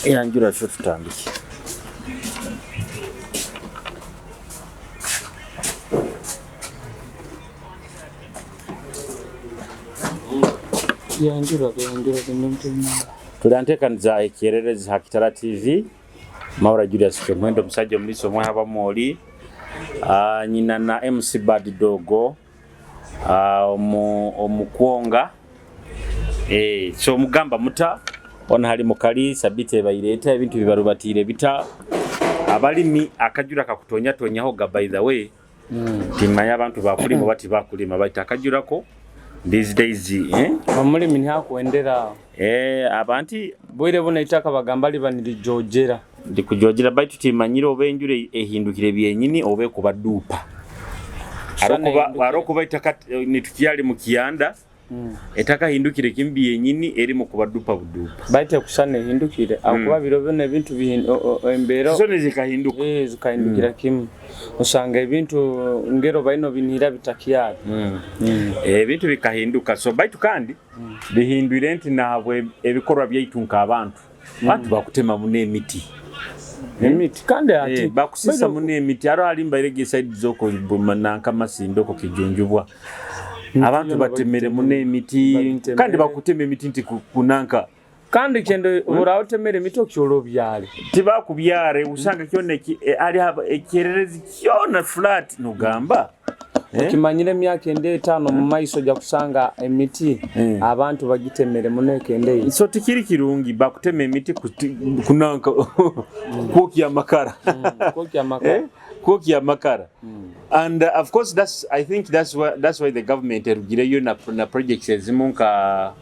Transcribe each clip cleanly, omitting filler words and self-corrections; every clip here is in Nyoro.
Yanjura sho tutandike. Tuli antekaniza ekyererezi ha Kitara TV. Maura Julius Kyomuhendo omusajja omuliisa omwe habamwoli nyina na MC Bad Dogo omukwonga so mugamba muta ona hali mukali sabiti ebaireta ebintu bibarubatiire bita abalimi akajura kakutonyatonyaho ga by the way. Timanya abantu bakulima oba tibakulima baitu akajurako these days eh? Omulimi ntihakwendera. Abantu bwire buno eitaka bagamba liba nirijojera. Ndikujojera baitu timanyire oba enjura ehindukire byenyini oba ekuba duupa. Arokuba itaka nitukyali mu kyanda. Etakahindukire kimu byenyini erimu kuba dupa budupa. Baitu ekusana ehindukire ahakuba biro binu ebintu embeera Zona zikahinduka. Zikahindukira kimu. Osanga ebintu ngero baine obinihira bitakyali. Ebintu bikahinduka so baitu kandi bihindwire nti nahabwe ebikorwa byaitu nk'abantu. Abantu bakutema muno emiti. Emiti kandi ati bakusisa muno emiti. Haro hali mbaire ge side zoko nanka Masindi oko Kijunjubwa. Abantu batemere muno emiti kandi bakutema emiti nti kunanka. Kandi kendo buraho temere emiti okyora obyare. Tibakubyare usanga kyona ali ekyererezi kyona flat nugamba. Okimanyire emyaka enda etaano omu maiso ojja kusanga emiti abantu bagitemere muno ekendeire. So tikiri kirungi bakutema emiti kunanka kwokya amakara. Kwokya amakara. Kwokya amakara. And of course that's I think that's why the government erugireyo na projects ezimu nka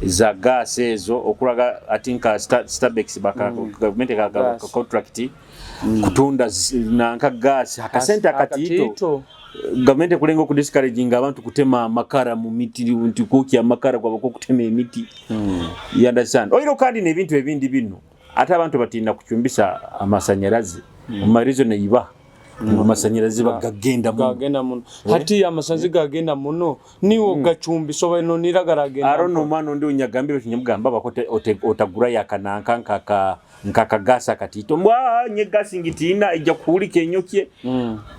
za gas ezo okuraga ati nka Stabex baka government ka contract kutunda nanka gas akasente akatito. Gavumenti ekulenga okudiscouraginga abantu kutema amakara mu miti nti kwokya amakara kwaba kutema emiti. You understand? Oiro kandi n'ebintu ebindi bino ate abantu batinda kucumbisa amasanyarazi. Omumarizo neiba amasanyarazi bagagenda muno. Gagenda muno. Hati amasanyarazi gagenda muno niwo gacumbisa oba nonira garagenda. Aro no mwana ondi onyagambire kinyamugamba bakote otagura yakananka nkaka nkakagasa katito mbwa nye gasi ngitina ijja kuhulika enyokye.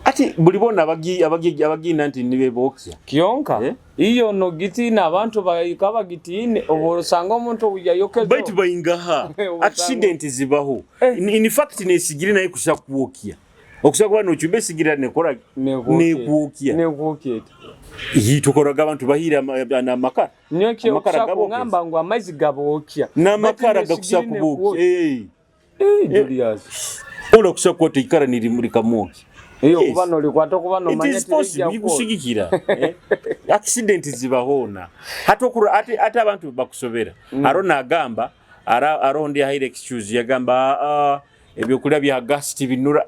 Ati buli bona abagina nti nibe bokya kiyonka. Iyo no gitina abantu bayikaba gitine obosanga omuntu yayokeza baitu bayingaha accident zibaho. In fact nesigiri naye kusa kuokya okusa kuba no chumbe sigira nekora nekuokya nekuokya yitukoraga abantu bahira na makara nyokye okusakugamba ngu amaizi gabokya n'amakara gakusa kubokya. Julius ola kusa kwota ikara nirimurika mwoki iyo kuba no likwata kuba no manya tikusigikira accident zibahona hata okura ate abantu bakusobera. Aro nagamba aro ndi high excuse yagamba ebyokulya bya gas tibinura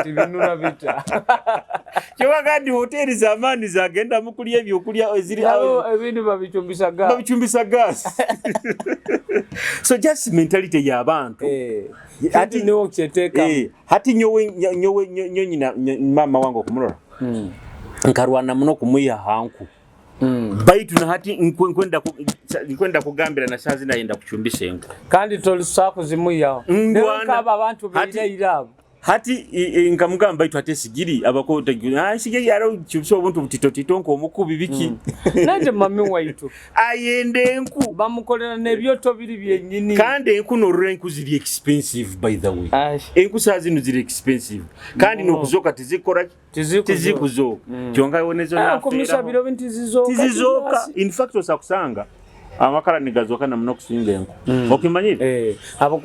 tibinura bita kyobagandi hoteli zamani zagenda mukulya ebyokulya eziri ebintu babicumbisa gas babicumbisa gas. So just mentality y'abantu. Ati niwo kyeteka hati nyowe nyowe nyina mama wangu okumurora nkarwana muno kumuiha hanku. Baitu na hati nkwenda kugambira na sazi nayenda kucumbisa enku kandi tolisa kuzimuyaho ndwana abantu beira hati nkamugamba baitu ate sigiri abako sigiri aro chubisa obuntu butitotito nko omukubi biki. Nanje mami waitu ayende enku bamukolera nebyoto biri byenyini kandi enku norura enku ziri expensive by the way. Enku sazi zino ziri expensive kandi nokuzoka tizikora tizikuzoka kyonka wonezo na komisa biro bintu zizoka tizizoka. In fact osakusanga amakara nigazoka na muno kusinga enku. Okimanyire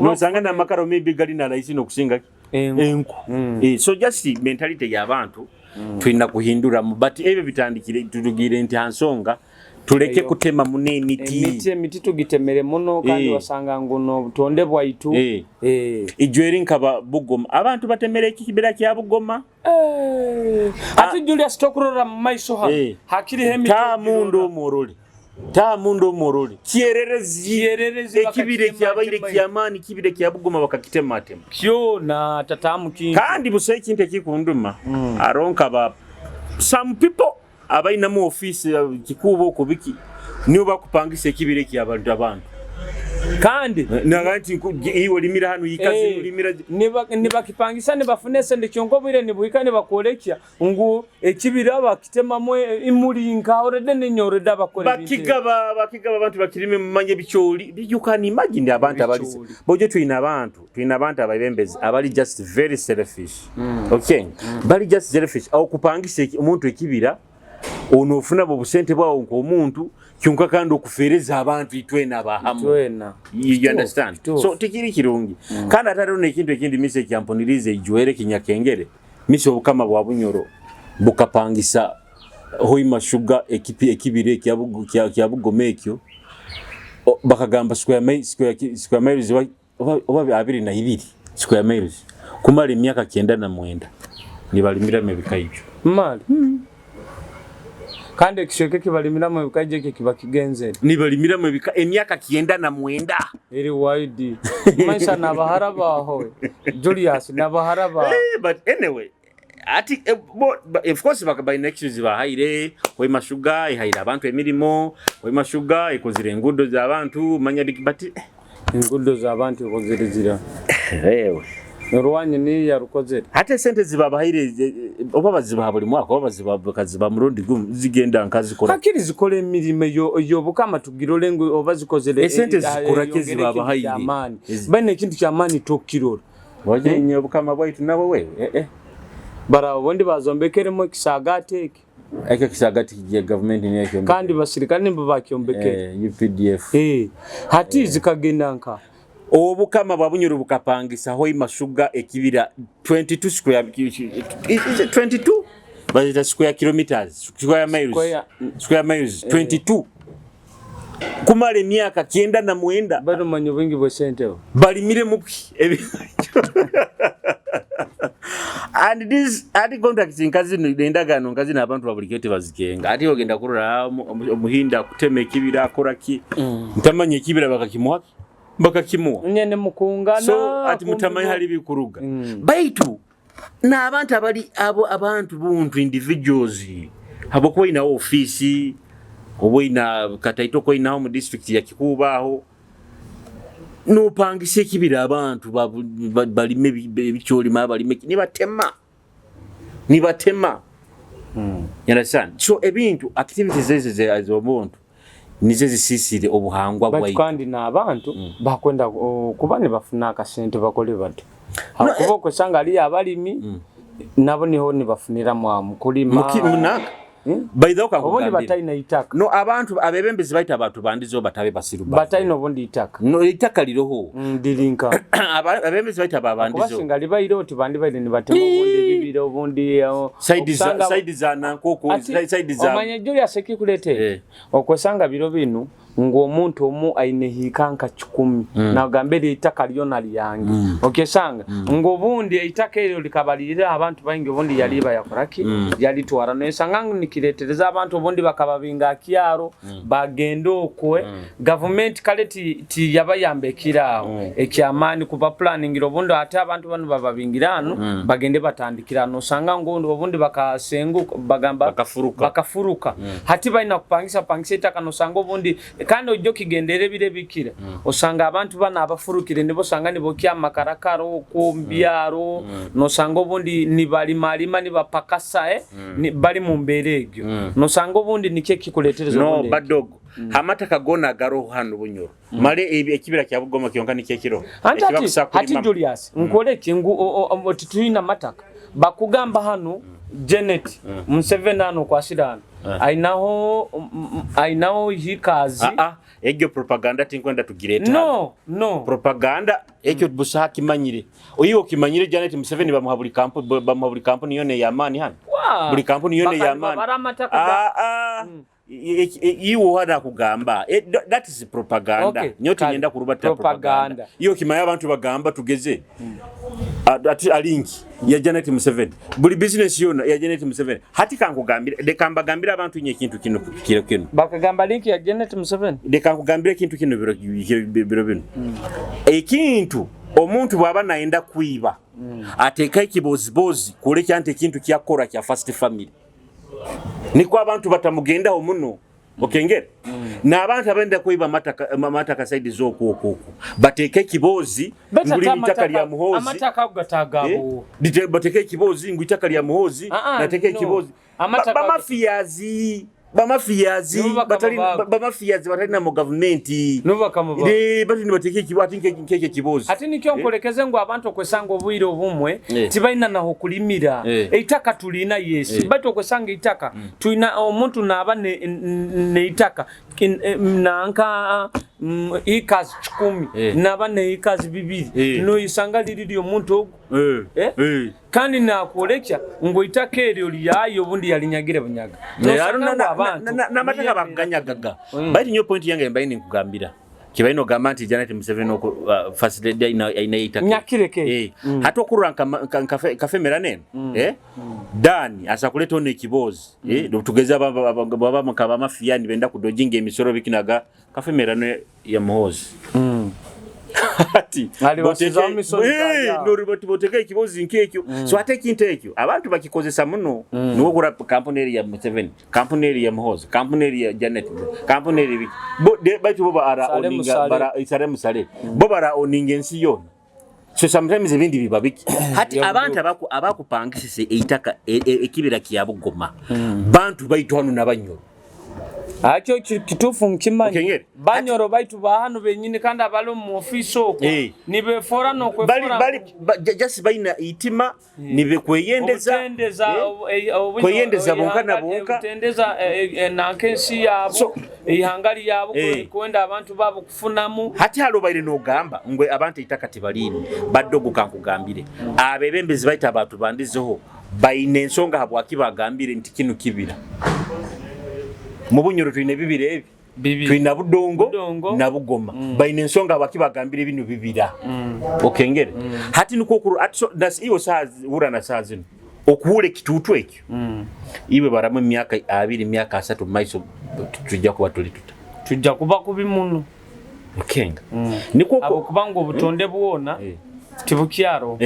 nosanga na amakara maybe gali na rahisi nokusinga enku. So just mentality y'abantu tulina kuhindura mu but ebyo bitandikire tutugire nti hansonga tuleke kutema muno emiti. Emiti tugitemere muno kandi wasanga nguno butonde bwaitu. Ijo eri nkaba Bugoma abantu batemere ekibira kya Bugoma. Ati Julius tokurora mu maiso ha hakiri hemi ta mundo morole ta mundo morole kyererezi ekibire kyabaire kyamani kibire kya Bugoma bakakitema atema kyo na tatamu kintu kandi busa ekintu ekikunduma. Aronka ba some people abaina mu office kikubo kubiki niyo bakupangisa ekibire kya abantu abantu. Kandi Naga nti iwe olimira hanu ikazi olimira. Nibakipangisa, nibafuna esente, kyonka obwire nibuhika nibakwolekya ngu ekibira bakitemamu emuri nka already ninye already abakora ebintu ebi. Bakigaba, abantu bakirime, mumanye ebikyoli. You can imagine abantu abali Ebikyoli. Bojo, twina abantu abebembezi abali just very selfish, okay? Bali just selfish. Awo kupangisa omuntu ekibira, ono ofuna bwo busente bwawo nk'omuntu, kyonka kandi okufeereza abantu itwena abahamu. Twena. You understand? Kituufu. So tikiri kirungi. Kandi ate hariho n'ekintu ekindi misi ekyampuniriza ejwere kinyakengere misi. Obukama bwa Bunyoro bukapangisa Hoima Sugar ekipi ekibira kya Bugoma ekyo. Bakagamba square miles oba 22 square miles kumara emyaka 99 nibalimiramu ebikaijjo. Mali kandi ekishweka ekibalimiramu ebikaijjo ekyo kiba kigenzere. Nibalimiramu emyaka 99. Eri wide maisha nabahara baho Julius nabahara ba But anyway, ati of course balina excuse. Bahaire Hoima Sugar, ihaire abantu emirimo. Hoima Sugar ekozire enguudo z'abantu, manya but Engudo z'abantu ekozere zira? Ewe. Orwanyi niyo yarukozere. Ate esente zibabahaire, oba bazibaha buli mwaka oba baziba bakaziba murundi gumu, zigenda nkazikora. Hakiri zikora emirimo ey'obukama, tugirole ngu oba zikozere. Esente zikora ki yongere ekintu zibabahaire? ky'amaani. Bane ekintu ky'amaani tokirora. Wajenye obukama bwaitu nabo wewe, eh, eh. Bara obundi bazombekeremu ekisagaati eki. Ekyo kisagati kigiye gavumenti niyo. Kandi basirikale nibo bakyombekere. UPDF. Hati zikagenda nka Obukama bwa Bunyoro bukapangisa Hoima Sugar ekibira 22 square, is it 22? Bazita square kilometers, square miles. Square miles 22 kumala emyaka 99. Barumanya obwingi bw'esente bo. Balimire muki? And this ati contracts nkazi, endagaano nkazi n'abantu babulikyo tebazikenga. Ati ogenda kurora omuhinda akutema ekibira, akora ki, ntamanya ekibira bakakimuha, bakakimuwa. Nyene mukungana. So ati mutamanyi hali bikuruga. Baitu n'abantu abali abo, abantu buntu, individuals, habwokuba oyinawo ofiisi oba oyina kataito koyinaho mu district ya Kikuuba, aho nopangisa ekibira abantu balime ebikyolima, balime nibatema, nibatema. You understand? So ebintu, activities ezo ez'omuntu nizo zisisire obuhangwa baitu. Bwaitu. Kandi n'abantu bakwenda kuba nibafuna akasente, bakole bati hakuba okwesanga aliyo abalimi nabo niho nibafuniramu amu kulima. Munaka baithaho. Obundi Kakugambire. Batalina itaka. No, abantu abebembezi baita abantu bandizo batabe basiru Batalina obundi itaka. No, itaka liroho. Ndirinka. Abebembezi baita Kuba babandizo. Singa libaire oti bandi baire nibatema obundi ebibira obundi side za okusanga side za Nankoko. Side za Omanye Julius, ekikuleetera okwesanga biro binu ng'omuntu omu aine hiika nka 100 nagamba eri eitaka lyona lyange. Okesanga ng'obundi eitaka eryo likaba lirira abantu baingi, obundi yaliba yakoraki, yalitwara. Nosanga ngu nikiretereza abantu obundi bakababinga akyaro, bagenda okwe. Gavumenti kale tiyabayamba ekiraawo ekyamaani kuba planningira obundi ate abantu bano bababingira hano bagende batandikira hano. Osanga ngu obundi bakasenguka, bagamba Bakafuruka. Bakafuruka. Hati balina kupangisa pangisa ettaka. Nosanga obundi kandi ojja okigendera ebiro ebikira, osanga abantu bano abafurukire nibo osanga nibokya amakarakara okwo mubyaro. Nosanga obundi nibalimalima, nibapakasa, bali mu mbeera egyo. Nosanga obundi nikyo ekikuletereza No. obundi. Badogo, amataka gona garoho hano Bunyoro. Male ekibira kya Bugoma kyonka nikyo ekiro Anti ati, ekibakusa hati kulimamu. Julius, nkoleki ngu oti tulina mataka bakugamba hano Janet Museveni hano kwasira hano ainaho hikazi. Ah, ah, egyo propaganda tinkwenda tugireta. No. Propaganda ekyo busa kimanyire, oyiwe okimanyire. Janet Museveni bamuha buli kampuni, bamuha buli kampuni yona ey'amaani hano. Buli kampuni yona ey'amaani. Babara amataka Ah, ah. Iwe hana kugamba. That is propaganda. Okay, Nyo kale. tinyenda kurubata Propaganda. propaganda. Iyo kimanya abantu bagamba tugeze ati alinki ya Janet Museveni, buli business yona ya Janet Museveni. Hati kankugambire, leka mbagambire abantu nye ekintu kino kiro kino. Bakagamba link ya Janet Museveni. Leka nkugambire ekintu kino biro bino. Ekintu omuntu bw'aba nayenda kwiba, ateeka ekibozibozi kulekya nti ekintu kyakora kya first family, niko abantu batamugendaho muno. Okengere n'abantu abenda kwiba amataka side z'okwo okwo okwo bateeke ekiboozi Beta nguli ate itaka lya Muhoozi. Amataka ago gatagabo. Bateeke ekiboozi ngu itaka lya Muhoozi. Ah, ah, nateeke no. ekiboozi. Amataka Bamafiyazi, bamafiyazi Nibo bakama batali bago. bamafiyazi batalina mu gavumenti. Nibo bakama bago. Bati nibateeka ati nk'ekyo ekiboozi. Ate nikyo nkolekeze ngu abantu okwesanga obwire obumwe tibalina naho kulimira. Eitaka tulina, yes, baitu okwesanga eitaka tulina, omuntu naaba neitaka nanka acres 100, naba ne acres 200, noisanga liri lyomuntu ogu. Eh? Kandi nakwolekya ngu eitaka eryo lyayo, obundi yalinyagire bunyaga. Nosanga ngu abantu N'amataka niyo baganyagaga. Baitu nyo point yange mbaine nkugambira kibaine ogamba nti Janet Museveni oku first lady aina eitaka. Nyakireke. Hati okurora nkafemera neno, dani asa kuleta ono ekiboozi, tugeze baba nka bamafiya nibenda kudojinga emisoro bikinaga kafemerano ya Muhoozi. Ati Ali basizaho misoro zaabo. Boteka ekibozi nk'ekyo. So ate ekintu ekyo abantu bakikozesa muno, niwo gura kampuni eri ya Museveni, kampuni eri ya Muhoozi, kampuni eri ya Janet, kampuni eri biki. Bo baitu bo bara Sale oninga musale. bara isare musale, bo bara oninga ensi yona. So sometimes ebindi biba biki hati abantu abakupangisise eitaka ekibira kya Bugoma, bantu baitu hano n'Abanyoro. Akyo kituufu nkimanyi. Okengere. Banyoro baitu bahano benyini, kandi abali omu ofiisi okwo nibefora Bali nokwefora. Bali just balina itima nibekweyendeza. Obutendeza Kweyendeza bonka na bonka. Obutendeza nanka ensi yaabo, eihanga lyabo, kwenda abantu baabo kufunamu. Hati halobaire nogamba ngwe abantu eitaka tibaliine baddogo. Kankugambire, abebembezi baita abantu bandizeho baine ensonga habwaki bagambire nti kinu kibira. Mu Bunyoro tulina bibira ebi. Bibiri. Tulina Budongo, Budongo. na Bugoma. Baine ensonga habwaki bagambire bino bibira. Okengere hati nikwo ati so, iwe saa hura na saa zino okuhura ekituutu ekyo, iwe baramu emyaka 20, emyaka 30 mu maiso, tujja kuba tuli tuta? Tujja kuba kubi muno. Okenga nikwo Abo kubanga obutonde bwona tibukyaro.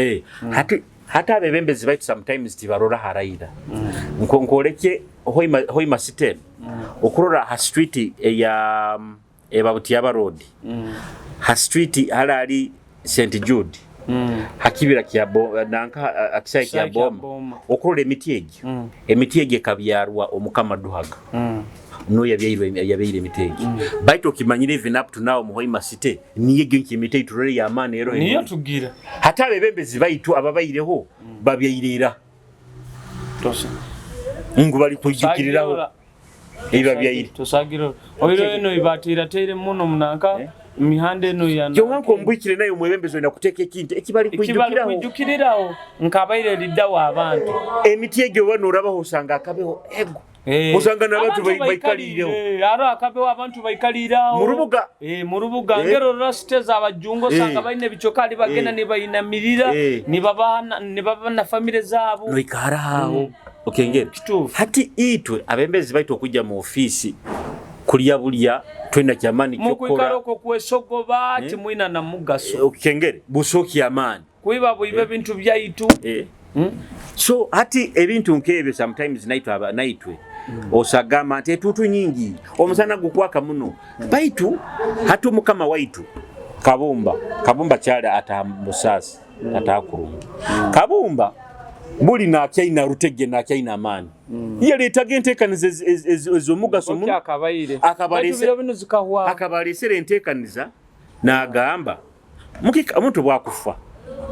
Hati abebembezi baitu sometimes tibarora haraira. Nkoleke Hoima system okurora ha street eya eba Road, ha street halali St Jude, hakibira kya nanka akisai kya Kisai kya Boma. Boma. Okurora emiti egyo, emiti egyo ekabyarwa omukama Duhaga, no yabyaire emiti egyo. Baitu okimanyire even up to now mu Hoima City niyo egyo nki emiti eiturore y'amaani ero. Niyo tugira. Hati abebembezi baitu ababaireho babyairira Tosa. ngu bali kwijukiriraho ebibabyaire. Tosagira oiro eno ibatirateire muno munanka mihanda eno ya Kyonka nkombwikire naye omwebembezi olina kuteeka ekintu ekibali ekibali kwijukiraho. Kwijukiriraho nkabaire liddawo abantu. Emiti egyo oba norabaho osanga akabeho ego. Osanga n'abantu Abantu baikaliireho. Aro akabeho abantu baikaliraho Mu rubuga. Mu rubuga. Ngero rora site z'abajungu, osanga balina ebicokali bagenda nibayinamirira, nibaba na famire zaabo. Noikara aho okengere. Kituufu. Hati itwe abembezi baitu okujja mu ofiisi kulya bulya, twina kyamaani Mukwikara kyokora. okwo kwesogoba timwina na mugaso. Okengere busooki amaani. Kwiba bwiba ebintu byaitu. So hati ebintu nk'ebyo sometimes naitwe naitwe osagamba nti etuutu nyingi, omusana gukwaka muno, baitu hati omukama waitu Kabumba kyali ataha musaasi, ataha kurungi. Kabumba buli nakyaina rutege, nakyaina amaani, yaleetaga enteekaniza ez'omugaso muno. Akabaire Akabalese- Baitu biro bino zikahwa. Akabalesera enteekaniza n'agamba omuntu bwakufa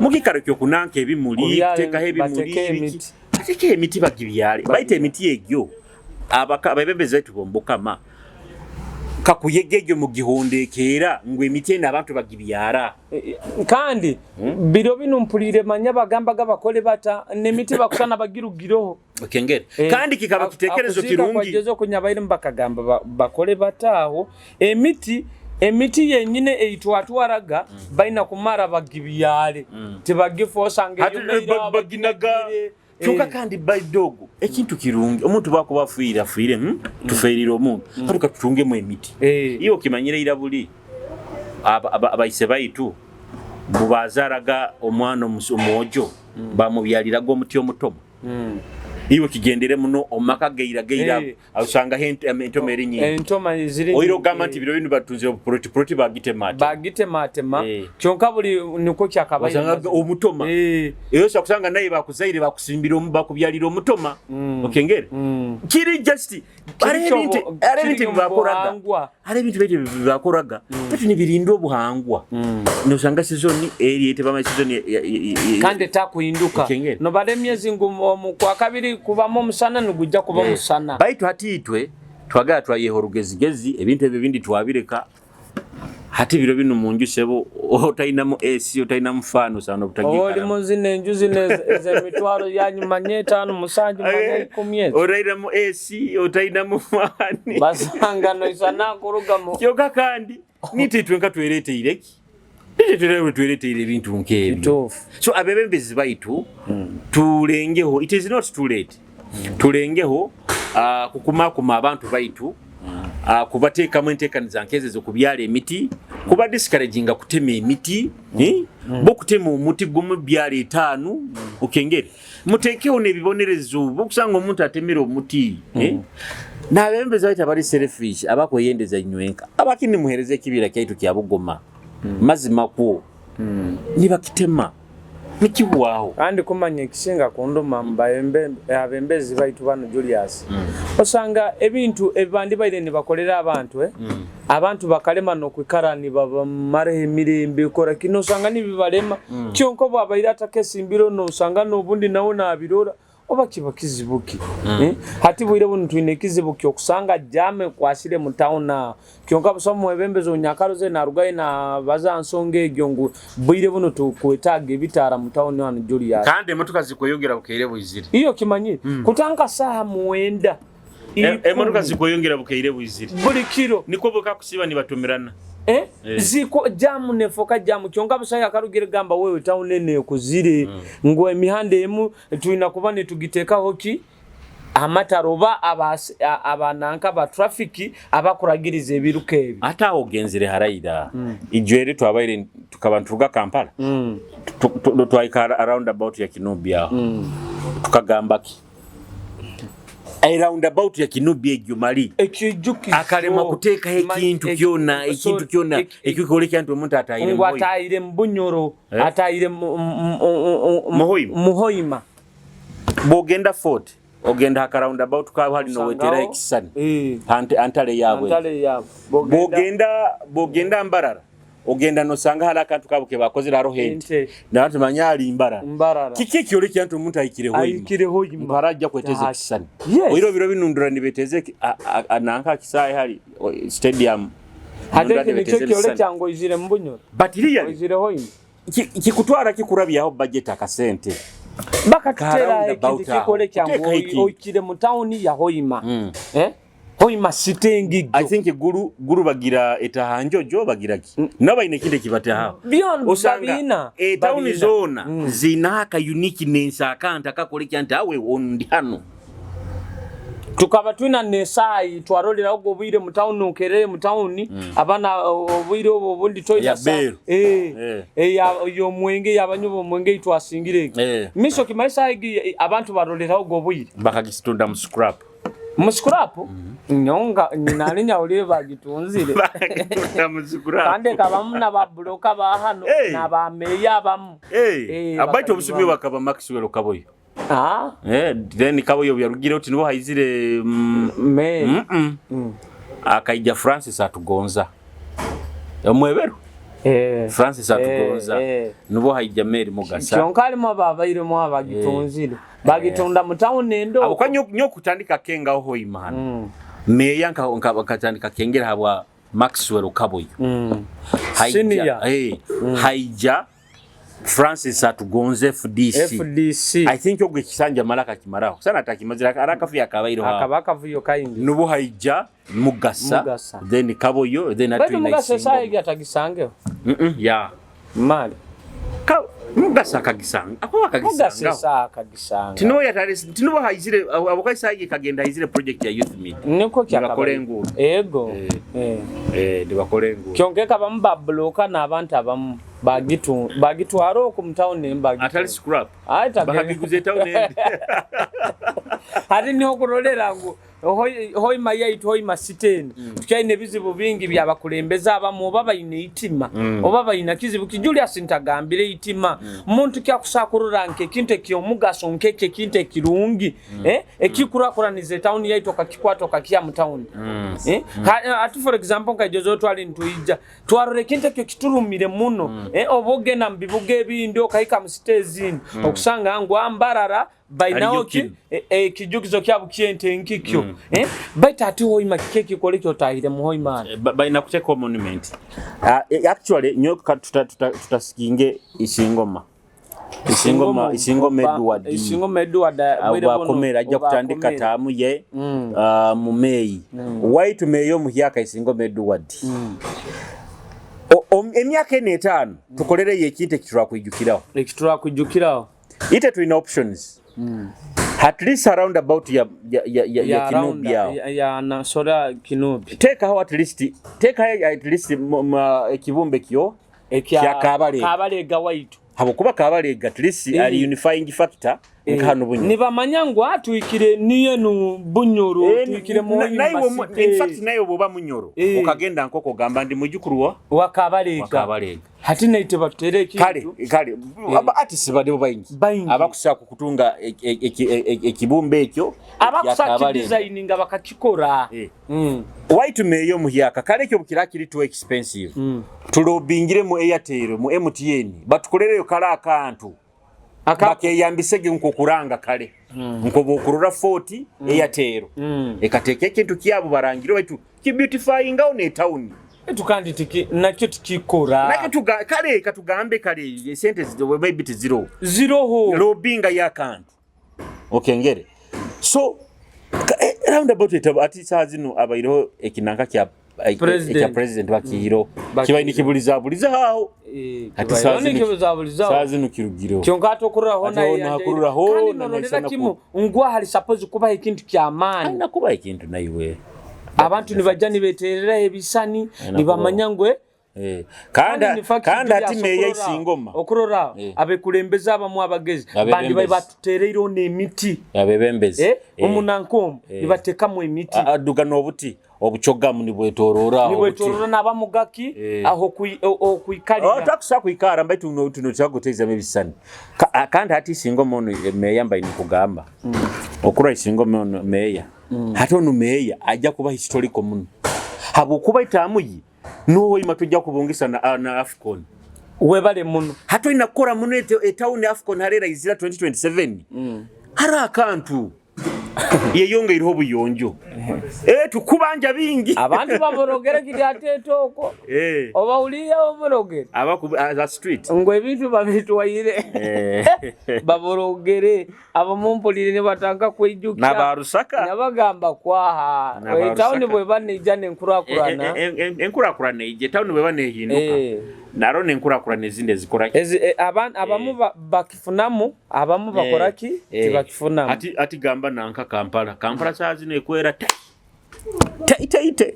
mukikaro kyokunanka ebimuli, kuteekaho ebimuli, bateke biki, emiti. Bateke emiti bagibyale. Baita emiti egyo abebembezi baitu bombukama kakuyega egyo mugihondekeera ngu emiti eno abantu bagibyara. Kandi biro bino mpulire manya bagambaga bakole bata nemiti bakusana bagirugireho. Okengere kandi kikaba kitekerezo Akuziika kirungi. Kwageza okunyabaire bakagamba bakole bataaho emiti yenyine eitwatwaraga baina kumara bagibyale, tibagifa osanga Hati, baginaga baginagire. Kyonka kandi baidogo ekintu kirungi, omuntu bwakuba afiire afiire, Tufeirire omuntu, katuka tutungemu emiti. Iwe okimanyire ira buli abaise baitu bubazaaraga omwana omwojo bamubyaliraga omuti omutomo. Iwe kigendere muno omumaka gaira gaira osangaho entoma eri nyingi. Entoma ziri. Oira ogamba nti biro binu batunzire obuporotipuroti bagitematema. Bagitematema kyonka buli nikwo kyakabaire. Osanga omutoma. Era osobola kusanga naye bakuzaire bakusimbira bakubyalira omutoma. Okengere? Kiri just hariho ebintu ebibakoraga, hariho ebintu baitu ebibakoraga baitu nibirinda obuhangwa. Nosanga season eri etebama season kandi etakuhinduka. Nobara emyezi ngu omu kwa kabiri kubamu omusana, nigujja kuba omusana. Baitu hati itwe twagala twayeha orugezigezi, ebintu ebyo ebindi twabireka. Hati biro binu munju sebo otainamu AC, otainamu fan, osanga obutagiikaramu. Oli mu zino enju zino ez'emitwaro yanyu manya etaano, musanju, manya ikumi ezo. Otainamu AC, otainamu fan. Basanga noisana kurugamu. Kyonka kandi nitwe itwenka twereteire ki? Nitwe twereteire ebintu nk'ebyo. Kituufu. So abebembezi baitu tulengeho, it is not too late. Tulengeho kukumakuma abantu baitu, kubateekamu enteekaniza nk'ezo ez'okubyala emiti, kuba discouraginga kutema emiti, bokutema omuti gumu byala etaano, okengere. Muteekeho n'ebibonerezo bokusanga omuntu atemere omuti. N'abebembezi baitu abari selfish, abakweyendeza inywenka, abakindi muhereza ekibira kyaitu kya Bugoma. Mazima kwo nibakitema nikihwaho. Kandi kumanya ekisinga kunduma abembezi baitu bano Julius, osanga ebintu ebibandi baire nibakolera abantu, abantu bakalema nokwikara nibabamaraho emirembe kora kino, osanga nibibalema. Kyonka obwabaire atakesimbire nosanga n'obundi nawe nabirora oba kiba kizibu ki. Hati bwire bunu twine ekizibu ky'okusanga jam ekwasire mu town aho. Kyonka busa omwebembezi onyakaroze narugayo nabaza nsonga egyo ngu bwire buno tukwetaaga ebitaara mu town hano Julius. Kandi emotoka zikweyongera bukeire bwizire. Iyo kimanyire. Kutanka saaha 9. Emotoka zikweyongera bukeire bwizire. Buli kiro. Niko bakakusiba nibatumirana. Ziko jamu nefoka jamu kyonka busa yakarugire gamba wewe town ene ekuzire. Ngu emihanda emu tulina kuba nitugiteekaho ki amataro oba abananka ba traffic abakuragiriza ebiruka ebi. Ate aho ogenzire haraira. Ijwere twabaire tukaba nituruga Kampala. Twahika roundabout ya Kinubi aho. Tukagamba ki? A roundabout ya Kinubi egyo mali. Ekijukizo. Akarema kuteekaho ekintu kyona, ekintu kyona, ekikoleka nti omuntu atahire Ngu atahire mu Bunyoro, atahire Muhoima. Muhoima. Bwogenda Fort, ogenda haka roundabout kaabo hali nowetera ekisani. Antale yaabwe. Antale yaabwe. Bwogenda Mbarara, ogenda nosanga hali akantu kaabo ke bakozere hariho ente. Nabantu manya ali Mbarara. Mbarara. Kiki ekyolekya nti omuntu ahikire Hoima? Ahikire Hoima. Mpara ajja kweteza ekisani. Yes. Oiro biro binundura nibeteze nanka kisaayi hali stadium. Hati ekyo nikyo kyolekya ngu oizire mu Bunyoro. But really, Oizire Hoima. Kikutwara kikurabyaho budget akasente. Bakatutera Ka ekintu roundabout aho. kikole kya Kuteeka ngu ekintu. oikire mu town ya Hoima. Hoima city engigyo. I think guru bagira etaha njojo bagira ki? Nabo baine ekindi ekibataha. Beyond Osanga, babina. Town Babina. zona zina aka uniqueness akanta akakolekya nti awe ondi hano. Tukaba twina nesaayi twarolera ogwo obwire mu town nkerere mu town, abana obwire obwo obundi toyina Ya bero. Y'omwenge y'abanywa omwenge itwasingire eki. Miso kimaye saayi gi abantu barolera ogwo obwire. Bakagitunda mu scrap. Mu scrap? Nyonga nali nyawulire bagitunzire. Bakagitunda mu scrap. Kandi kabamu n'ababloka ba hano, n'abameya abamu. Abaitu obusumi Bakagibamo. bakaba Maxwell Kaboyo. Then Kaboyo yarugire oti nibo haizire, Me. Akaija Francis atugonza. Omweberu. Francis atugonza. Nibo haija Mary Mugasa. Kyonka alimu ababairemu abagitunzire. Bagitunda mu town endo. Abo kwa nyo kutandika kenga ho imana. Meya nkatandika kengera habwa Maxwell Kaboyo. Senior. Haija Francis atugonze FDC. FDC. I think ogwe kisanja malaka kimaraho. Sana atakimazira arakafu yakabairo ha. Akabaka vuyo kaingi. Nubu haija Mugasa, Mugasa. Then Kaboyo, then Bado atuina Mugasa isingo. sasa hivi atagisange. Yeah. Mali. Mugasa akagisanga. Ako akagisanga. Mugasa sasa akagisanga. Tinobo yatare tinobo haizire abokai sasa kagenda haizire project ya youth meet. Niko kya Nibakore kabari. nguru. Ego. Nibakore nguru. Kyongeka bamu babloka n'abantu abamu. Bagitwara oku mu town ne bagitu. Atali scrap. Ayi tage. Bakagiguze town endi. Hati niho kurolera ngu Hoima yaitu, Hoima City enu, tukyaine ebizibu bingi byabakulembeze abamu, oba baine itima, oba baina kizibu ki. Julius ntagambire eitima. Muntu kyakusaa kurora nk'ekintu ekyomugaso, nk'ekyo ekintu ekirungi, ekikurakuraniza etawuni yaitu, okakikwata okakiha mu tawuni. Ati for example, nka ijozo twali nitwija twarora ekintu ekyo kiturumire muno. Oba ogenda mu bibuga ebindi, okahika mu city ezindi, okusanga ngu Ambarara bainaho Hariyo ki kinu. Ekijukizo kyabo kyente nkikyo. Baitu ati Hoima kiki ekikora ekyo otahire mu Hoima hano? Balina kuteekaho monument. Actually nyowe tutasikinge Isingoma, Isingoma, Isingoma Edward. Isingoma Edward bwire buno Bwakomera ajja kutandika obakomera. Taamu ye mu Meyi waitu meeya omuhyaka Isingoma Edward. Emyaka eno 5 tukolereyo ekintu ekiturakwijukiraho. Ekiturakwijukiraho. Ite tulina options, at least around about ya Kinubi awo. Ya Nasora Kinubi. Teekaho at least, teekaho at least ekibumbe kyo Ekya kya Kabalega. Kabalega waitu. Habwokuba Kabalega at least ali unifying factor nka hano Bunyoro. Nibamanya ngu atwikire niye nu Bunyoro, twikire mu naye Hoima in City. fact naye bwoba Munyoro okagenda nkoko ogamba ndi mujukuru wa wa Kabalega. Wa Kabalega. Hati naite batutere ekintu. Kale aba artists balibo baingi Baingi. abakusa kutunga ekibumbe ekyo Abakusa kya Kabalega. Kidesigninga bakakikora. White meyo muhyaka kale ekyo bukira kiri too expensive, tulobingire mu Airtel, mu MTN, batukolereyo kale akantu bakeyambisege nkokuranga kale nkobokurora 40 Airtel ekateeka ekintu kyabo barangire baitu kibeautifyingawo ne town. Tukandi tiki nakyo tikikora. Nakyo kale katugambe kale sente maybe tiziro Ziroho. Lobinga yakantu okengere so roundabout etabo ati saa zino abaireho ekinanka kya President. Ekya president bakihiro Bakihiro. Kibaine kibulizabuliza aho. Ati saa zino kibuzabulizaho. Saa zino kirugireho. Kyonka ate okururaho Ate naye ho nakururaho, kandi na nororera naisana kimu ngu ahari suppose kubaho ekintu ky'amaani. Alina kuba ekintu naiwe. Abantu nibajja nibetereraho ebisani, Alina nibamanya ngu kandi Kandi in fact, kandi ati Julius, meya Isingoma okurora abekulembeze abamu abagezi Abebembezi. bandi bali batutereireho n'emiti. Abebembezi. Omunankomo nibatekamu emiti. Aduga n'obuti obucogamu nibwetorora aho obuti. Nibwetorora n'abamugaki aho okwikalira. Oh, takusa kwikara mbaitu no tuno tyagotezamu ebisani. Kandi hati Isingoma ono meya mbaine kugamba okura Isingoma ono meya hati ono meya ajja kuba historical muno habwokuba itamuyi nuho ima tujja kubungisa na AFCON. Webale muno. Hati olina kukora muno etawuni AFCON harera izira 2027 hari akantu yeyongeireho obuyonjo. Tukubanja bingi. Abantu baborogere kiri ate etoko. Oba uliya oborogere. Abaku za street. Ngo ebintu babitwaire. Baborogere abamumpulire ne batanga kwijukya. N'abarusaka. Nabagamba kwaha. N'abarusaka. Etawuni bweba neija nenkurakurana. Enkurakurana ije etawuni bweba nehinduka. Naro nenkurakurana ezindi ezikora ki? Ezi, abamu bakifunamu, abamu bakora ki? Tibakifunamu. Ati gamba nanka Kampala. Kampala saa zino ekwera te. Te te te.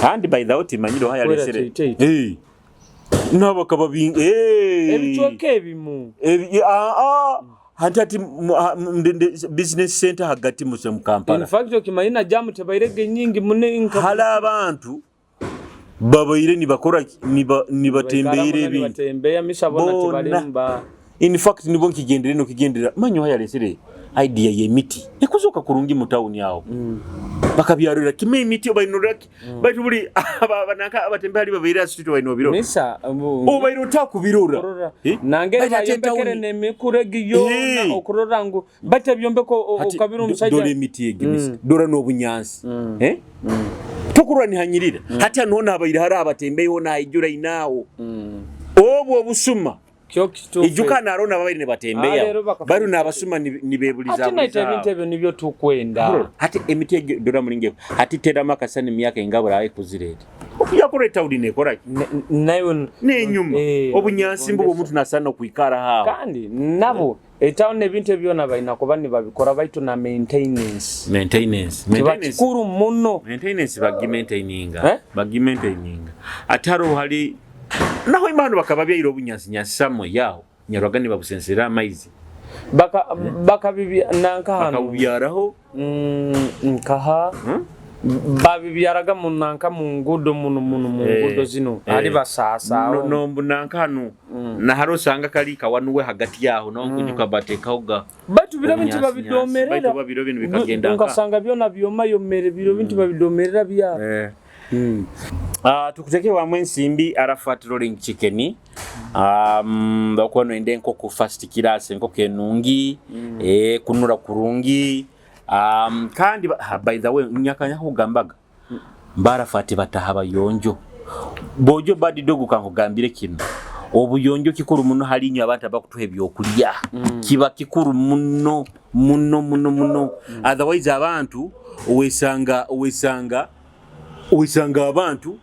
And by the way timanyiro haya Kwera lesere. te, te, te. Nabakaba bingi. Ebicweka ebimu. Hanti ati business center hagati muse mu Kampala. In fact okimanyi jamu tebairege nyingi mune nka Hala abantu babaire nibakora nibatembeire ebintu. Nibatembeya misa bona Bona. tibalimba. In fact nibo nkigendere no kigendera manyo haya lesere idea ye miti ekuzoka kurungi mu town yawo. Bakabyarura kime emiti obainura baitu buli abanaka abatembe hali babaire street baino biro. Misa Obaire otakubirora. Okurora. Nange Baitu ate bayombekere town n'emikuregi yona okurora ngu bate byombeko Hati, okabira omusajja. Dora emiti egi misa. Dora n'obunyansi. Tukurwa nihanyirira. Hati hano nabaire hari abatembeyo naijura inawo. Obwo obusuma. Kyo kituufu. Ijuka narona babaire nibatembeya. Ah, leero bakafa- Bari n'abasuma nibebuliza. Ate naite ebintu ebyo nibyo tukwenda. Hati emiti egyo dora mulinge hati terama kasani emyaka engabura ayi kuzireta. Okuya kureta uli nekora ki? Nayo Nenyuma. Obunyansi mbu omuntu nasana kwikara hawo. Kandi nabo etawuni ebintu ebyona balina kuba nibabikora baitu na maintenance. Maintenance. Kiba Maintenance. kikuru muno. Maintenance bagi maintaininga. Eh? Bagi maintaininga. Ate hariho hali naho imana bakaba byaire obunyansi nyansi samwe yaho. Nyarwaga nibabusensera amaizi. Baka bakabibya nanka hanu. Bakabubyaraho. Nkaha babibyaraga mu nanka mu ngudo muno muno mu ngudo zino ali basasa. No nanka hanu nahari osanga kali kawanuwe hagati yaho no nkujuka batekaho ga. Baitu biro bintu babidomerera. Baitu biro bintu bikagenda. Nkasanga byona byoma yomere biro bintu babidomerera bya. Tukuteke wamwe ensimbi Arafat Rolling Chicken. Bakuba noyenda enkoko first class, enkoko enungi, kunura kurungi. Kandi by the way, nyakanya kugambaga Mbarafati bataha bayonjo bojo badi dogo kankugambire kino obuyonjo kikuru muno hali inyo abantu abakutuha ebyokulya. Kiba kikuru muno muno muno muno. Otherwise abantu owesanga abantu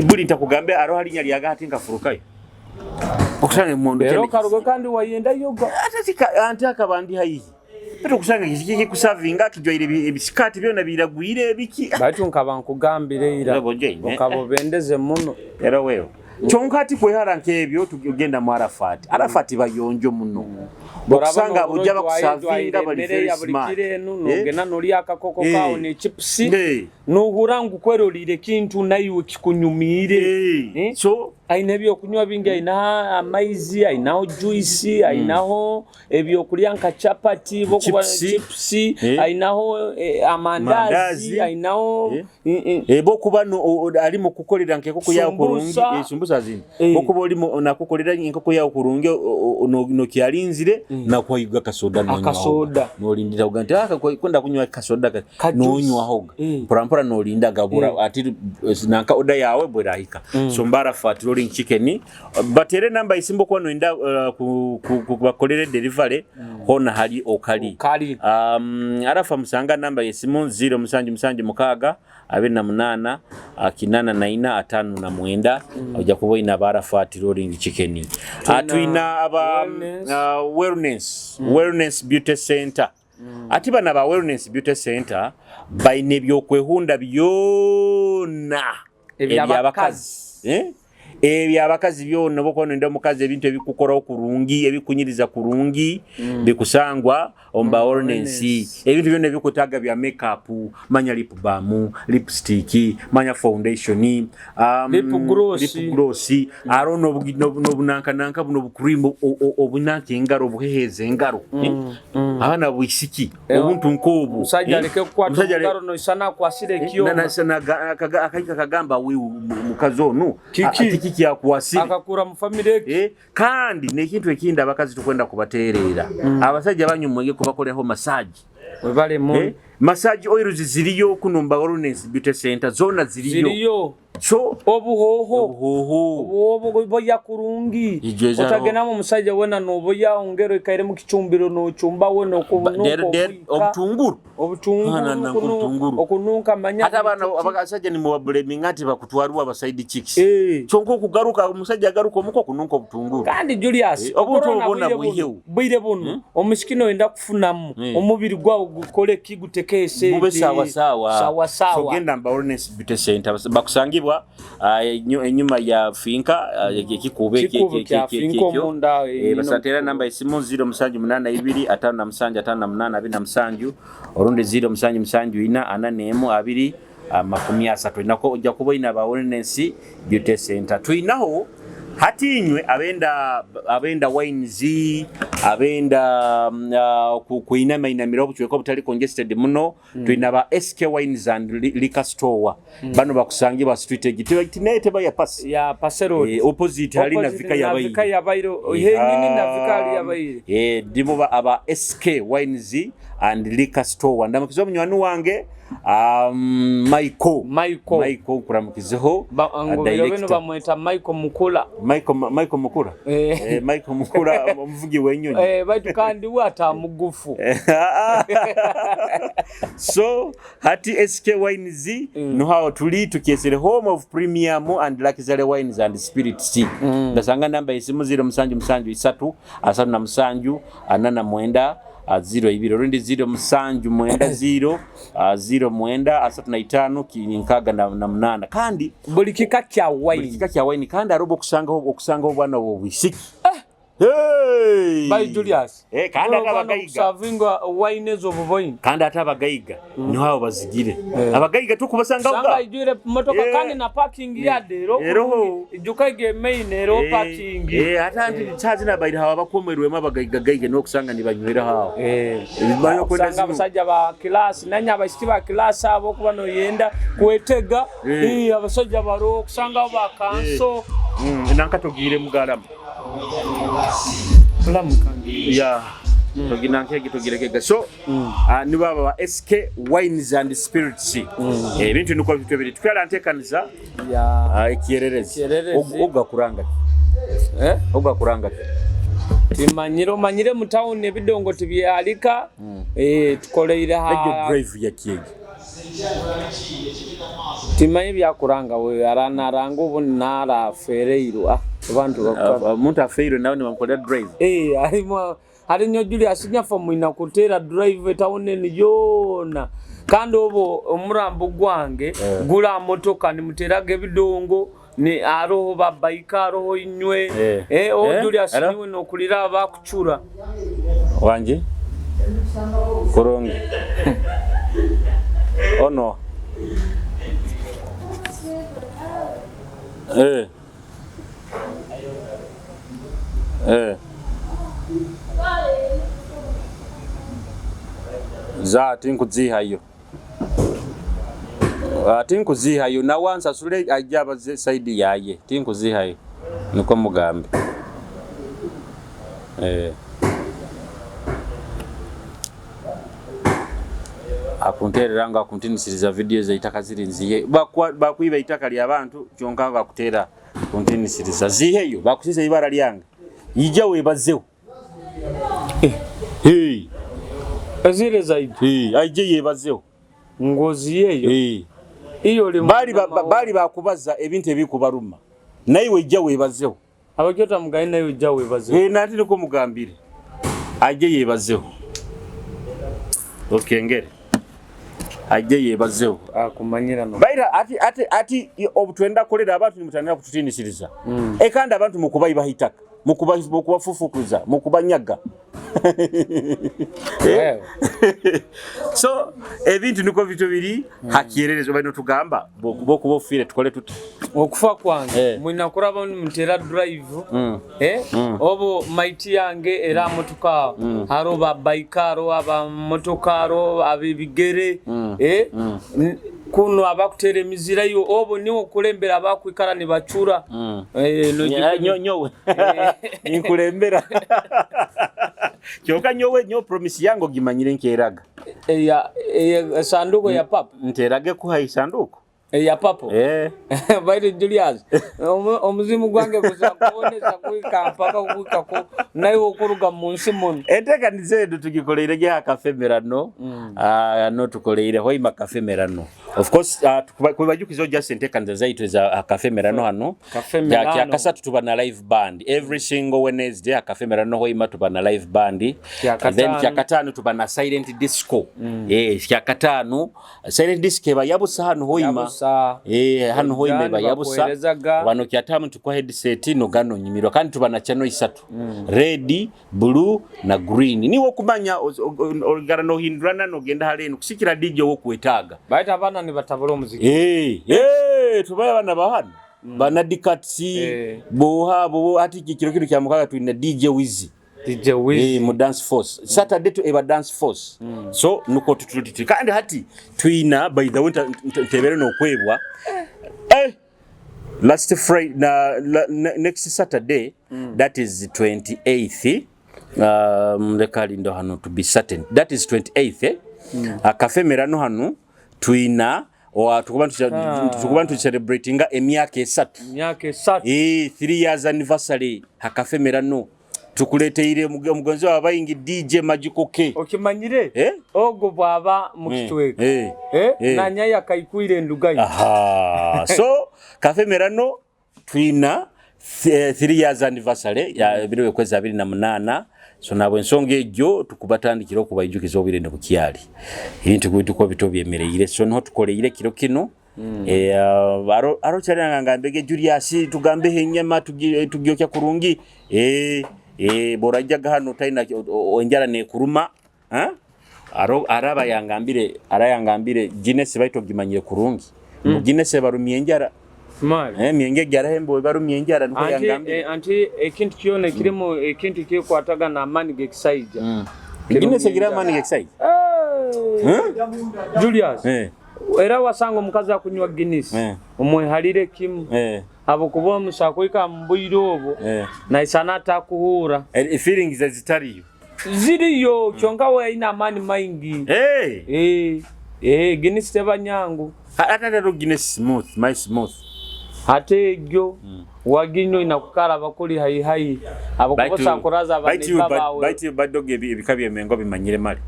buli ntakugambe aro hali nyali agati nkafurukayo okusanga emondo. Rero karuga kandi wayenda yoga. Ate akabandi haihi Peto kusanga kiki kusavinga kijwaire ebisikati byona biragwire biki. Baitu nkaba nkugambire ira ukaba obendeze muno. Era wewe kyonka ati kwehara nk'ebyo tugenda mu Arafat. Arafat bayonjo muno. Okusanga bujja bakusavinga bali very smart. Nogenda nolya akakoko kawo ne chips. Nuhura ngukwerolire kintu nayo kikunyumire. So aina ebyokunywa bingi, aina amaizi, ainaho juice, ainaho ebyokulya nka chapati, chips, ainaho amandazi, ainaho bokuba ali mu kukolera nk'enkoko yawe kurungi, sumbusa zino. Bokuba oli nakukolera enkoko yawe kurungi no kyalinzire nakwayuga kasoda nonywa. Akasoda. Nolindira uganti kwenda kunywa kasoda nonywa hoga. Mpora mpora nolinda gabura ati nanka oda yawe bwerahika. So Mbarafat Rolling Chicken batere namba isimbo kwa noinda kubakolere delivery hona hali okali. Arafa musanga namba yesimu 0 7 7 6 28 84 59. Ojja kuba ina Arafat Rolling Chicken. Twina aba Wellness Beauty Center. Ati bana ba Wellness Beauty Center baine ebyokwehunda byonna ebyabakazi. Ebyabakazi byonna bokono ndo mukazi ebintu ebikukoraho kurungi ebikunyiriza kurungi bikusangwa omba Wellness. Ebintu byonna ebikutaga bya makeup, manya lip balm, lipstick, manya foundation, lip gloss, lip gloss, aro no bunanka nanka buno cream obunanka engaro obuheheza engaro. Abana bwisiki obuntu nkobu. Musajja aleke kukwata engaro no isana kwasire kiyo. Na sana akaika kagamba we mukazi ono kiki yakwasire. Akakura mu family. Kandi nekintu ekinda abakazi tukwenda kubaterera. Abasajja banyumwege kubakoleho massage. Webale mu massage oils ziriyo kuno Wellness Beauty Center zona ziriyo. So obuhoho obuhoho boya kurungi otagenda mu musajja wena noboya ongero ikaire mu kicumbiro no chumba we no obutunguru obutunguru okununka manya ata abana abasajja ni mubabulemi ngati bakutwarwa aba side chicks kyonko okugaruka omusajja agaruka omuko kununka obutunguru. Kandi Julius obuntu obona bwihewo bwire buno omushikino enda kufunamu omubiri gwawo gukole kigutekese bube sawa sawa sawa sawa. So genda mba Wellness Beauty Center bakusangibwa enyuma ya Finka ekikube ekyo basatera namba isimu 0 7 8 2 5 7 5 8 27 orundi 0 7 7 4 4 1 2 30. Nako ojja kuba ina ba Wellness Beauty Center. Tuinaho hatinywe abenda wines, abenda kuinama inamira obuchweka obutali congested muno. Tuina ba SK Wines and Liquor Store. Bano bakusangibwa street egiti teba ya pass ya Pasero opposite hali na vika ya Bairo. Vika ya Bairo henyini na vika hali ya Bairo. Ndimo aba SK Wines and Liquor Store. Ndamukizo munywani wange Michael nkuramukizeho. Bino bamweta Michael Mukula. Michael Mukula. Michael Mukula omuvugi w'ennyonyi. Baitu kandi we atamugufu. So hati SK Wines nuhawo tuli tukyesere home of premium and luxury wines and spirits. Ndasanga namba isimu 0 7 7 3 37 49 0 2 rundi 0 7 9 0 0 9 35 68. Kandi buli kika kya wine, buli kika kya wine kandi arobo okusangaho obwana obwisiki. Hey! By Julius. Eh, kandi ate abagaiga. Savinga wine z'obuboini. Kandi ate abagaiga niho abo bazigire. Abagaiga tukubasanga Sanga uga. ijwire motoka Eh. kandi na parking yard ero. Eroho. Ijuka ige main ero parking. Eh, ate anti kyazina baire hawa bakomerwemu abagaiga gaiga n'okusanga nibanywera hawo. Eh. Bayo kwenda Osanga zimu. abasajja ba kilasi nanye abaisiki ba kilasi abo okuba noyenda kwetega Eh. eh, abasajja baro okusanga ba kanso Nanka togire mugalama. Bulamukangi. Ya. Togina nkege togirekega. So, nibo aba ba SK Wines and Spirits. Ebintu niko bityo biri. Twala ntekaniza Ya. ekiyererezi. Ekiyererezi. Oga kuranga ki? Eh? Oga kuranga ki? Timanyire omanyire mu town ebidongo tibyalika eh, tukoleire Ejo ha drive ya kiege. timanyi byakuranga we aranaranga obu narafereirwa abantu bakora Omuntu afeirwe nawe nibamukolera drive. Eh, harimo hari nyo Julius nyafa mwina kutera drive town eni yona kandi obo omurambo gwange gula motoka nimuteraga ebidongo ni aroho babaika aroho inywe Eh. eh, o Eh, Julius hello? niwe nokulira bakucura Wangi? Kurungi. Ono. Eh. Eh. Za ati nkuzihayo. Ati nkuzihayo nawe ansasule ajja abaze saidi yaye. Tinkuzihayo. Niko mugambe. Eh. Akunterera nga akuntinisiriza video zeitaka ziri nziye bakwiba itaka lyabantu kyonka nga akutera kuntinisiriza ziheyo bakusiza ibara lyange ijja webazeho. Hey, ezire zaidi hey, aije yebazeho. ngozi yeyo Hey. iyo li Bali bali bakubaza ebintu ebikubaruma naye wejja webazeho. Abakyota mugayi nayo ujja webazeho. Eh, nati niko mugambire aje yebazeho okengere aje yebazeho Akumanyira no baira ati ati ati obutwenda kolera abantu nimutandika kututinisiriza ekandi abantu mukubayibaha itaka mukubafufukuza mukubanyaga. Eh. So ebintu niko bityo biri hakiererezo balina tugamba bokuba ofiire tukole tuti Okufa kwange Eh. mwina kuraba mutera drive eh obo maiti yange era motoka haro ba bike haro aba motoka haro abibigere eh kuno abakutera emizira yo obo niwo kulembera abakwikara ni bacura eh no nyowe nkulembera kyonka nyowe nyo promise yange ogimanyire nkeraga ya sanduko ya papa nterage kuha isanduku ya papo eh Baire Julius omuzimu gwange guza kuboneza kwika mpaka kwika ko naye okuruga mu nsi muno. Enteekaniza edo tugikoleire gye akafemerano no tukoleire hoima kafemerano of course kubajukiza just enteekaniza zaitu eza akafemerano hano. Kafemerano. Kyakasatu tuba na live band every single Wednesday akafemerano hoima tuba na live band. Kyakataano. Then kyakataano tuba na silent disco. Kyakataano silent disco eba yabusa hano hoima. Yabusa. Hano hoima eba yabusa. Bakuwerezaga. Wano kyatamu tukwa headset no gano nyimirwa kandi tuba na channel isatu. Red, blue na green. Niwo kumanya ogara no hindurana no genda halenu kusikira DJ wo kuwetaga. Baita abana ni batabula omuziki. Tubaye abana bahano. Bana dikatsi boha bo ati kikiro kino kya mukaga tulina DJ Wizi. DJ Wizi. Mu dance force. Saturday to eba dance force. So nuko tutuliti. Kandi hati twina by the way ntebere no kwebwa. Last Friday na next Saturday that is 28th. Leka lindo hano to be certain. That is 28th. Akafemerano hano twina owa tukuba ntu celebratinga emyaka esatu. Emyaka esatu. 3 years anniversary hakafemerano tukuleteire omugonzi wa bayingi DJ Magical K. Okimanyire? Eh? Ogo bwaba mu kitweka. Nanya yakaikwire endugayi. Aha. So kafemerano twina 3 years anniversary ya biro kwezi 28. So nabwe ensonga ejjo tukubatandikira okubayijukiza obwire ne bukyali. Ebintu kubituko bito byemereire. So niho tukoleire kiro kino. Aro kyalanga nga mbege Julius tugambe enyama tugyokya kurungi. Borajjaga hano talina enjala nekuruma, eh? Araba yangambire, arayangambire Guinness baitu ogimanyire kurungi. Guinness ebarumya enjara. Emyenge gyarahembo ebarumya enjara, niko yangambire. Anti ekintu kyona ekirimu ekintu ekikwatagana n'amaani g'ekisaija. Guinness egira amaani g'ekisaija. Julius, era wasanga omukazi akunywa Guinness, omwehalire kimu, habwokuba omusa kuhika mu bwire obwo naisana atakuhuura. Feelings ezitariyo. Ziriyo, kyonka we aine amaani maingi. Guinness teba nyangu. Ate rero Guinness smooth, my smooth. Ate egyo waginywa ina kukara bakuli hai hai, abakubosa kuraza abaneiba bawe. Baitu badoga ebika by'emengo bimanyire mali.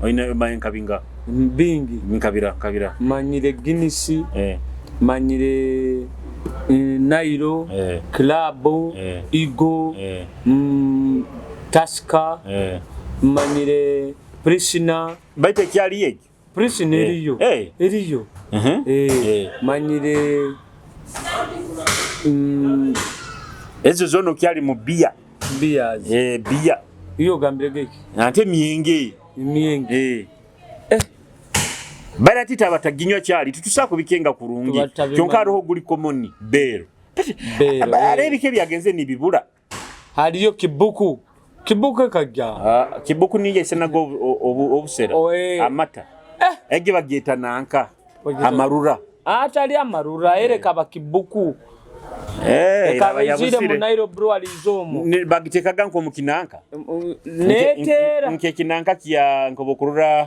Oine maye nkabinga bingi. Nkabira nkabira. Manyire Guinness, manyire Nairo, Club, Eagle, Tusker, manyire Prisina. Baitu ekyali egyo Prisina eriyo. Eriyo. Manyire ezo zona okyali mu bia. Beers. Bia. Iyo ogambire geki? Ante emyenge. Emyenge. Bara tita bataginywa kyali tutusa kubikenga kurungi. Kyonka hariho guli common bero. Are ebike byagenze nibibura. Hariyo kibuku. Kibuku kajja. Kibuku niye isenago obusera. Amata. Ege bagyeta nanka. Amarura. Atali amarura ereka bakibuku. Ekaba mu Nairo Brewery izomo. Bagitekaga nko mu kinanka. Netera. Nke kinanka kya nkobokurura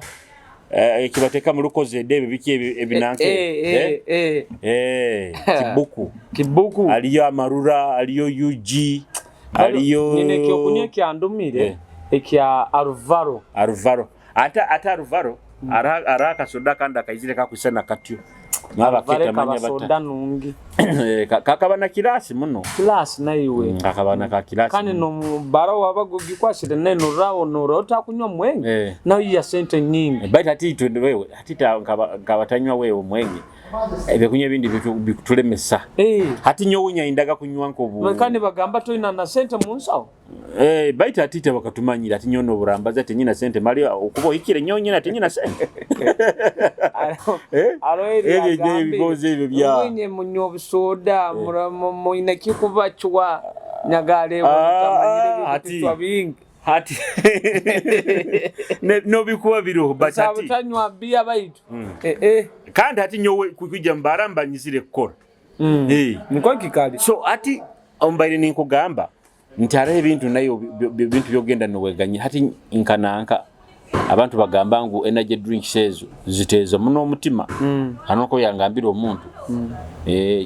ekibateka mu lukoze edebe biki ebinanka. Kibuku. Kibuku. Aliyo amarura, aliyo UG, aliyo nyine kyokunywa kyandumire ekya Alvaro. Alvaro. Ata Alvaro ara kasoda kandi akaizire kakusana katyo. Ngaba manya soda nungi. Kakaba na kirasi muno. Kirasi naiwe. Kakaba na ka kirasi. Kandi no baro wabagogikwashire neno rawo norota kunywa mwenge. Na iya sente nyingi. Baitu ati twende wewe, ati ngabatanywa wewe mwenge. Ebyokunywa ebindi bikutulemesa. Hati nyowe nyaindaga kunywa nkobu. Kandi bagamba toyina na sente mu nsawo. Baitu ati bakatumanyira ati nyono oburambaza ati nyina sente mali okuba ohikire nyowe nyina ati nyina sente. Ero ebibozi ebyo bya. Mwenye munywa obusoda muine kikubacwa nyagale mutamanyire ebitwa bingi. Hati no bikuba biruho but ati butanywa bia baitu. Kandi hati nyowe kujja mbaramba nyizire kukora. Niko kikali. So ati ombaire ninkugamba nti hariho ebintu nayo bintu byogenda noweganya hati nkananka abantu bagamba ngu energy drinks ezo ziteeza muno omutima. Hanoko yangambira omuntu.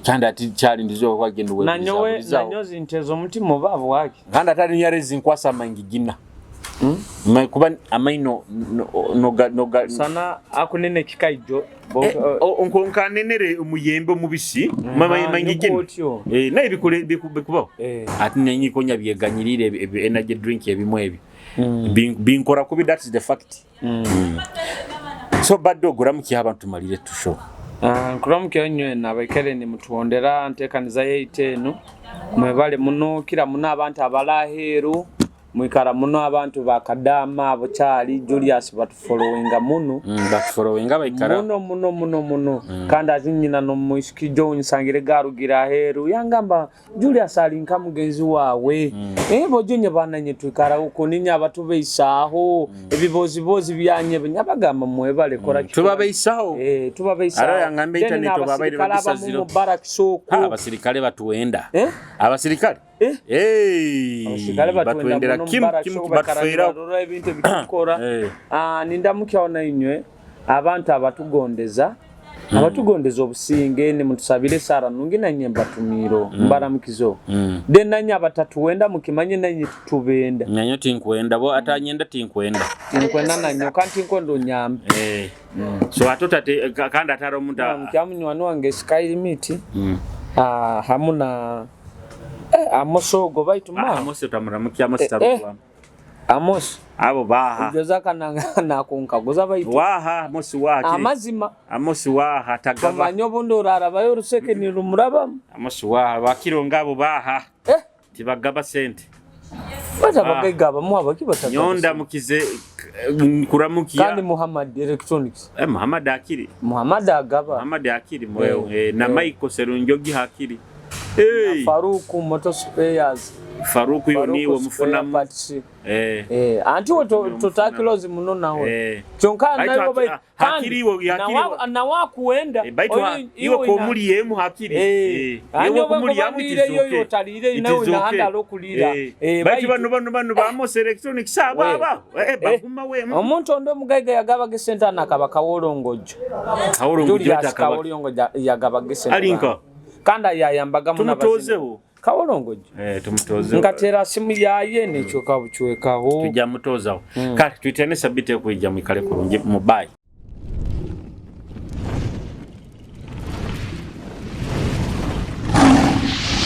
Kandi ati kyali ndizo kwagenda wewe. Nanyowe zinteza omutima oba bwaki. Kandi atari nyarezi nkwasa amangi gina. Kuba amaino noga sana akunene kikaijo nkonkanenere omuyembe omubisi mangi gina. Naye bikule bikubaho. Ati nenyiko nyabyeganyirire energy drink ebimwe ebyo. Binkora kubi, that is the fact. So baddo guramuki abantu tumalire tusho. Nkuramuki onywe nabekere ni mutuondera ntekaniza yeiteno. Mwebale muno kira muno abantu abalaheru. Mwikara muno abantu bakadama abo Charlie Julius batufollowinga muno. Batufollowinga baikara muno muno muno muno. Kandi azinyina no muishiki John sangire garugira heru yangamba Julius ali nka mugenzi wawe. Bojonye bananye twikara uko ninya abatubeisaho ebibozi bozi byanye nyabagamba mwebale kora tubabeisaho. Tubabeisaho. Ara yangambe internet obabaire babisaziro. Mubarak soko. Abasirikale batuenda. Abasirikale Abasirikale batuendera kim kim batufeera ebintu ebikora. Nindamukyaona inywe abantu abatugondeza. Abatugondeza obusinge ne mutusabire sara nungi nanye mbatumiro mbaramukizo. Den nanye abatatuwenda mukimanye nanye tutubenda. Nanyo tinkwenda bo atanyenda tinkwenda. Tinkwenda nanyo kandi tinkwenda onyambe. So atota kandi atara omuntu mukyamunywani wange Sky Limit. Hamuna Amosogo baitu ma. Amos utamuramukia Amos tarukwa. Amos abo baha. Ujozaka na kunkaguza baitu. Waha Amos waha. Amazima. Amos waha tagaba. Bamanyo bondo orarabayo ruseke ni rumuraba. Amos waha bakironga abo baha. Tibagaba sente. Bata abagaiga abamu abaki batagaba. Nyonda mukize kuramukia. Kandi Muhammad Electronics. Eh, Muhammad akiri. Muhammad agaba. Muhammad akiri mwewe. Eh, na Michael Serunjogi hakiri. Hey. Faruku Motor Spares. Faruku yo niwe Faruku Spare mufunamu. Parts. Eh. Eh, anti we totakilozi muno nawe. Eh. Kyonka Baitu nawe hakiri iwe- hakiri iwe- nawakuwenda. Eh, baitu iwe komuli yemu hakiri. Eh. Ani Iwe oba kumuli yamu kubandiire yo itizuke. yotalire nawe nahanda alokulira. Eh. Eh, Baitu baitu- bano bano bano ba Electronics abo We. aba. Eh, baguma wemu. Omuntu ondo omugaiga yagabaga esente anakaba kawolongojo. Kawolongojo Julius atakaba. Kawolongojo yagabaga esente. Alinka. Kandi ayayambagamu Tumutozeho. Kawolongojo. Eh, tumutozeho. Nkatera simu yaye nekyoka bucwekaho. Tujja mutozaho. Kale tuitane sabite okwijja mwikale kurungi mubayi.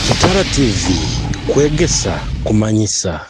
Kitara TV kwegesa kumanyisa.